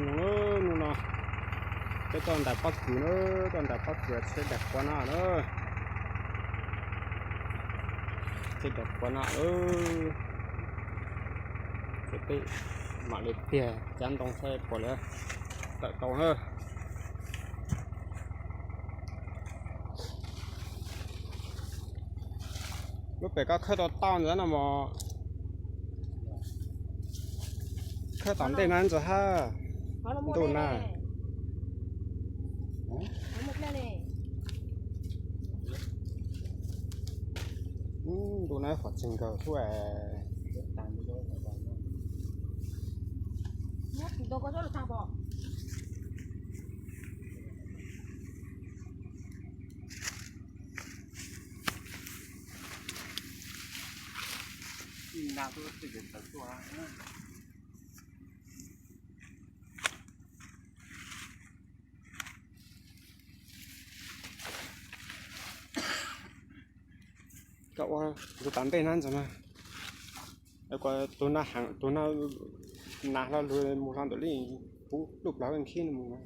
Hnub no peb tuaj ntais pob kws na, tuaj ntais pob kws tsheb daim quav no na. Tsheb daim quav no lawm. Ces peb mam li tiag cab ntoo saib puas li tawm tau na. Lub pem koj khawb tau tau ntawd no mos. Khawb tom ntej no ntxawm hab. Ntuj na. Ntuj na, qhov tseeg nkaus xwb. Koj ua tus tom ntej na ntxawm na. Tus na heev, tus na nas hlo lug mus hlo ntawm li kuv lub plawv nkhib mus no.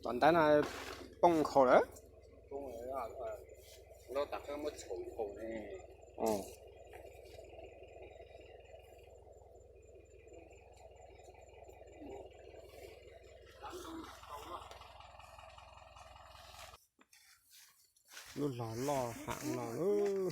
Tom ntab no poob nkhaus lawm. Lub log loj heev no lawm.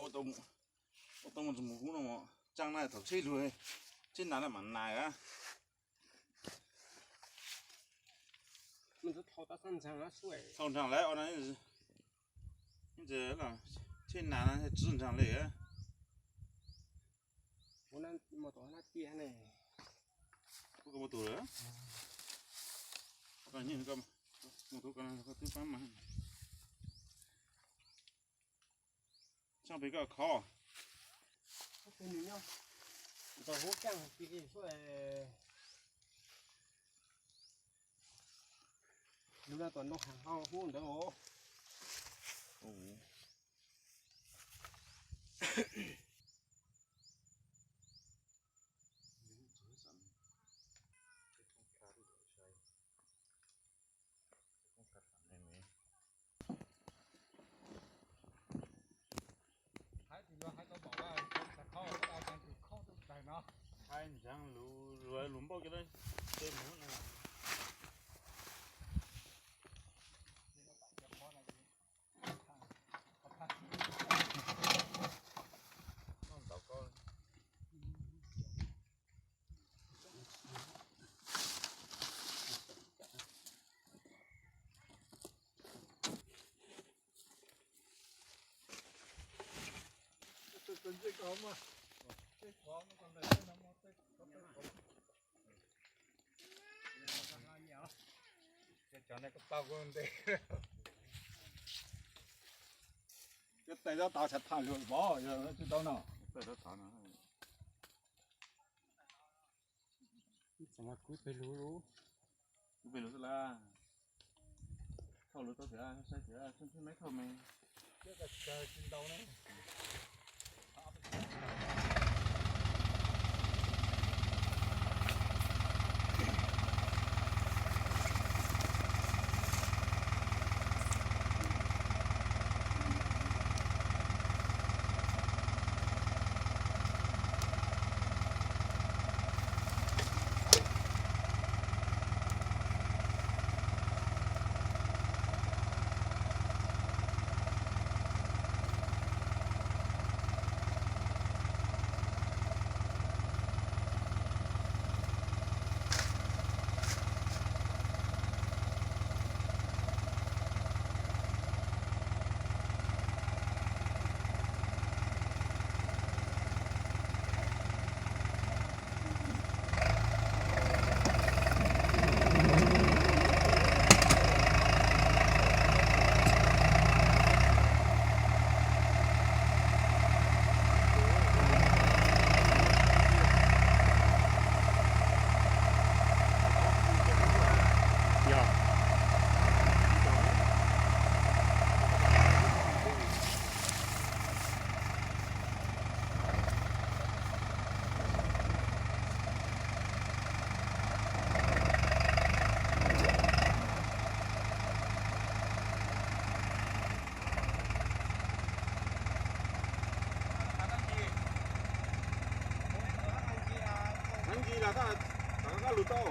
Ua tau mus ub no, tsaaj na thaum tsheb lug, tsheb nas na mas nas a. Thaum nraag lawm, tsheb nas na tsheb ntsaag le. Mus tus lawm, mus tus koj twb paab mas. Tsaaj pem koj khov. Lug no tuam ntoo hav hau hub ntawd os. Hais tias yuav hais tau tom, hais ntseeg lus, lus npauj cov tej mus na. Cov tais tab tom tshaj tham lug vov, yog tsis tau no. Kuv peg lug, kuv peg lug xwb lawm. Thauj lug tau thiab, saib thiab, tsis meb thauj me. Kab lus tau.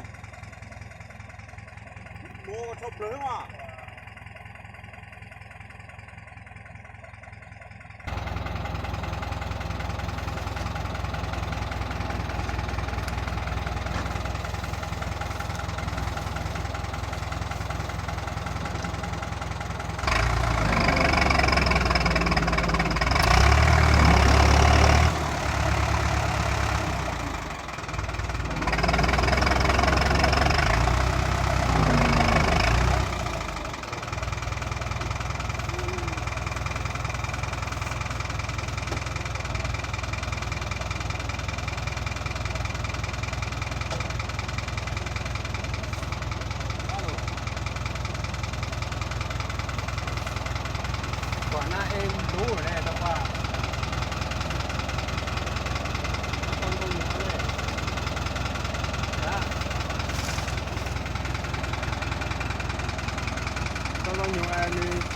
Mus rhau plawg mas. Kuam na ej ntub ne tau kuam. Tau ntoo nyuv ne. Tau ntoo nyuv nws.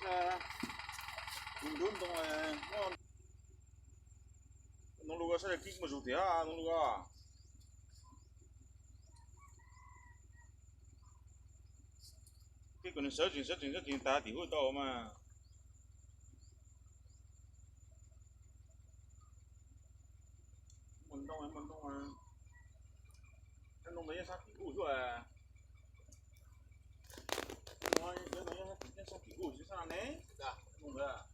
Tus ntub ntoo, ntoo lus sab kib mus zus tiag, ntoo lus. Kib kom nws sawv tsees sawv tsees sawv tsees tas tim hub tau mas. Mus ntoo, mus ntoo, ntoo ntawd yeej sab tim hub xwb. Ntoo ntawd yeej sab tim hub xwb sab ne. Ntoo ntawd.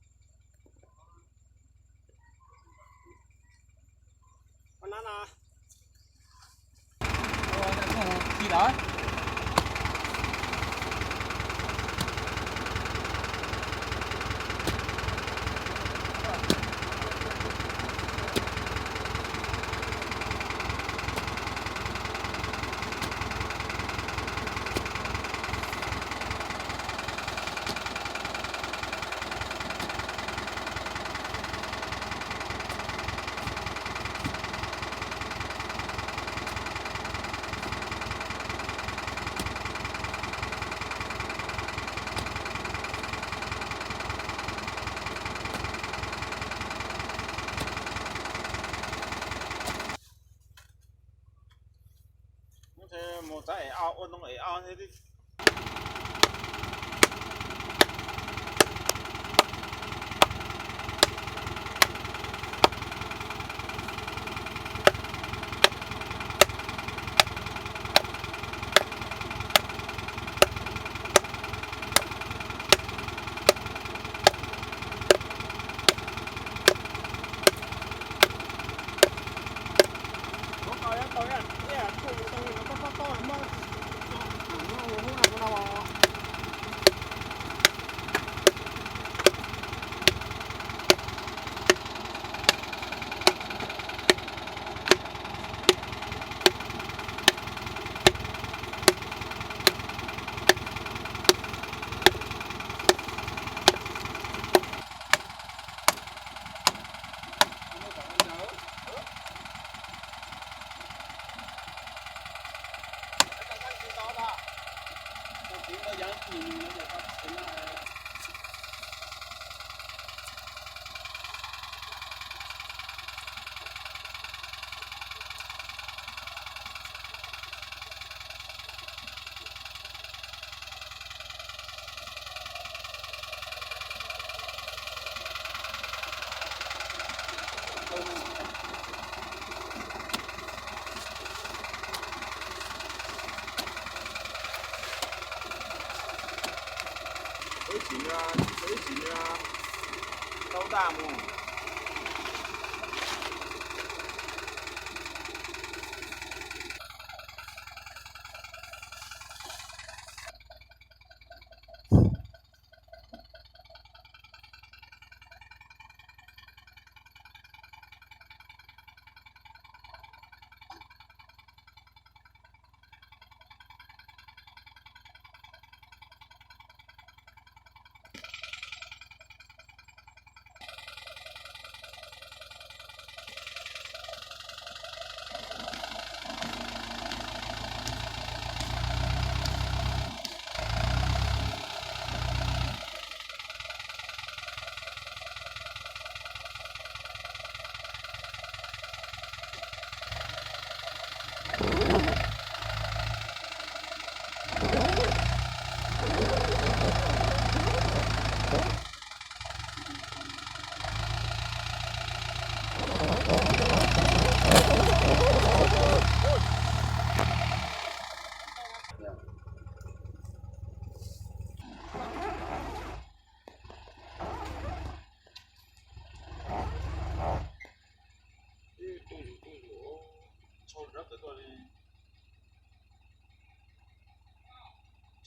Mus txav es ua ntoo es o thiab. Ib sim, ib sim, tau daj mus.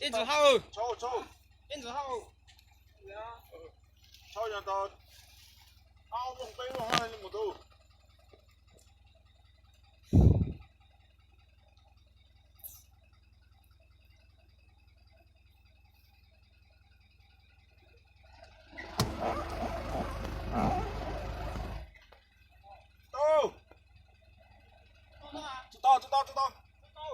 Ib ntxwg hauj, ib ntxwg hauj, tau ob lub peb lub li mus tus. Tau, tsis tau, tsis tau, tsis tau. Tau.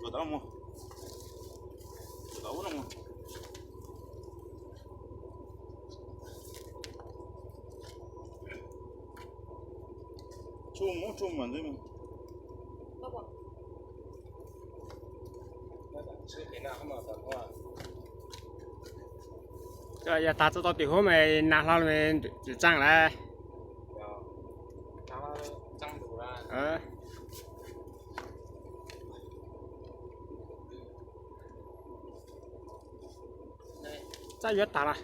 Luag tau mus. Luag tau ub no mus. Tsuj mus, tsuj mus ntxiv mus. Yog tag txog tau tim huv mas nag hlo tsis tseeb lawm. Txaj yuav tag lawm.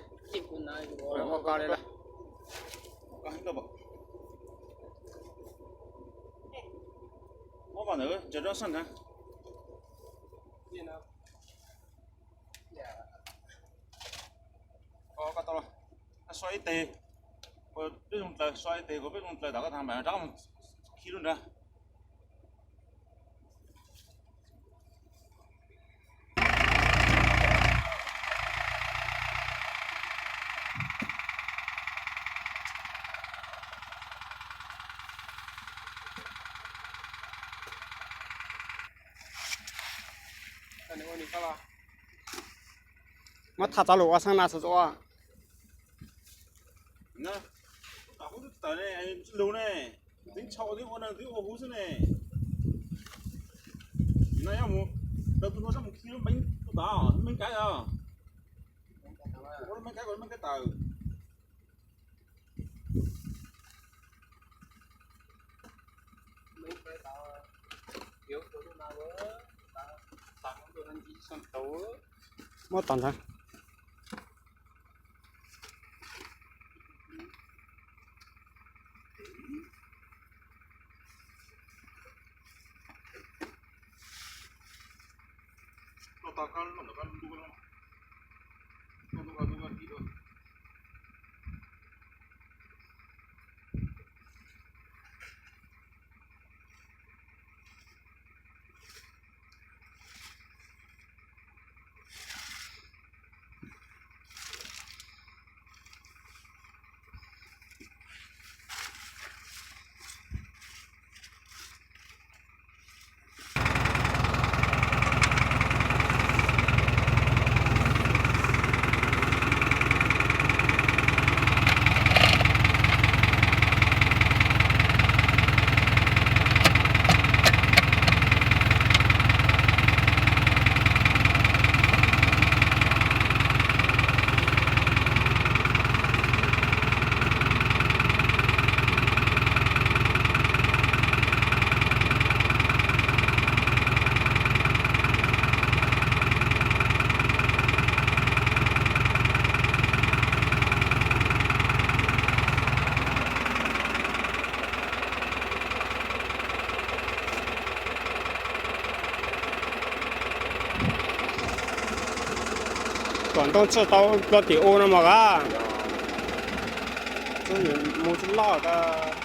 Ko li lawm. Muab qhov ntawd tso rau sab nrad. Koj tau los, so ib teg, peb zoo dlaws, so ib teg kom peb zoo dlaws tom koj tag mam rov qab mus khi lub nrad. Muab tham txog lus ua xeeb na xwb ua. Lus ne, twb tshau twb ua neeg twb ua huv xwb ne. No yog mus raws tus no sab mus khi lub meej tod, lub meej kaib os. Ua lub meej kaib, ua lub meej kaib taws. Muab tau ntag. Tuam ntoo tsis tau dua tim u no mas qa. Mus tsis loj tas.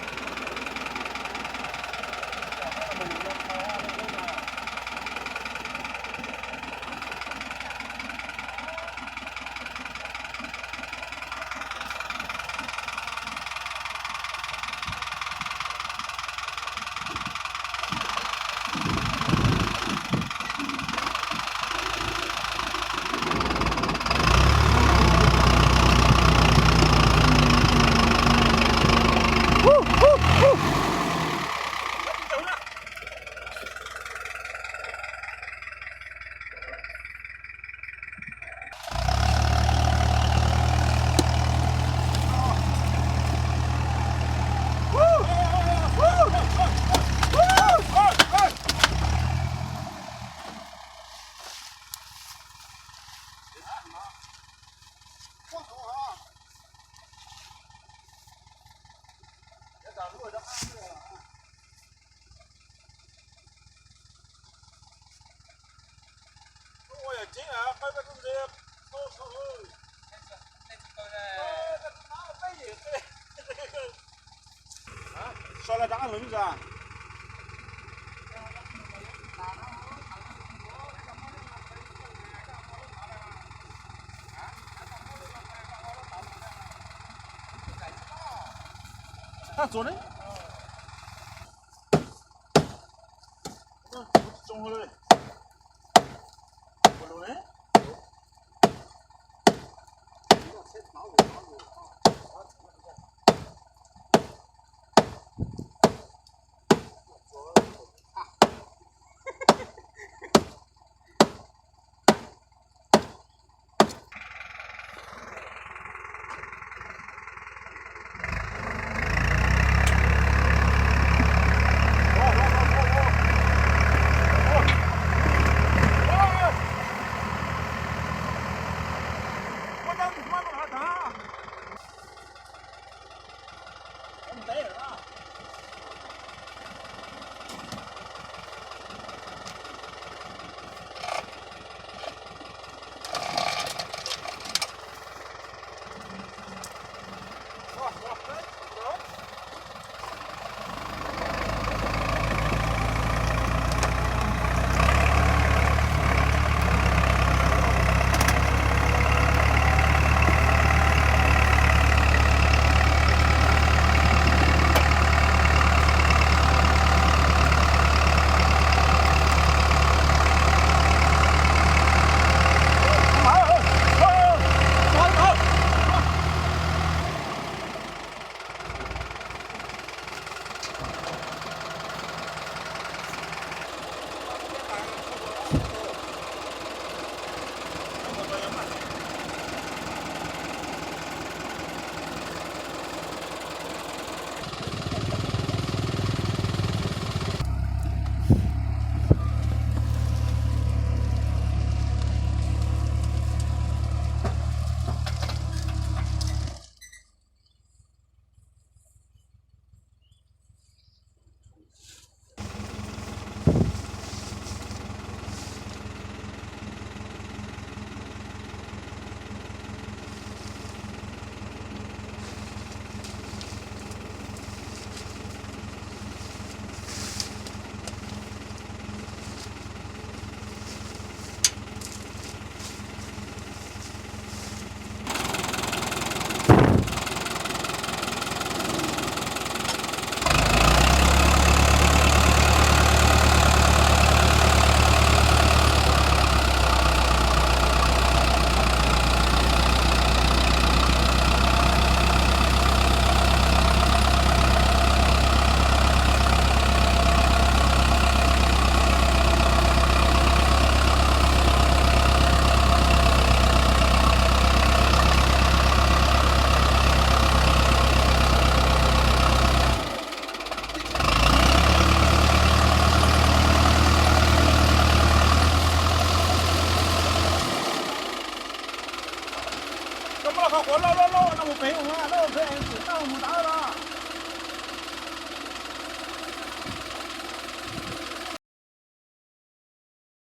So la rov qab los ib zaug. Tag tsuas ne. Tsoo li. Koj muab qhov quav loj loj loj no mus pem, loj pem, mus tau los.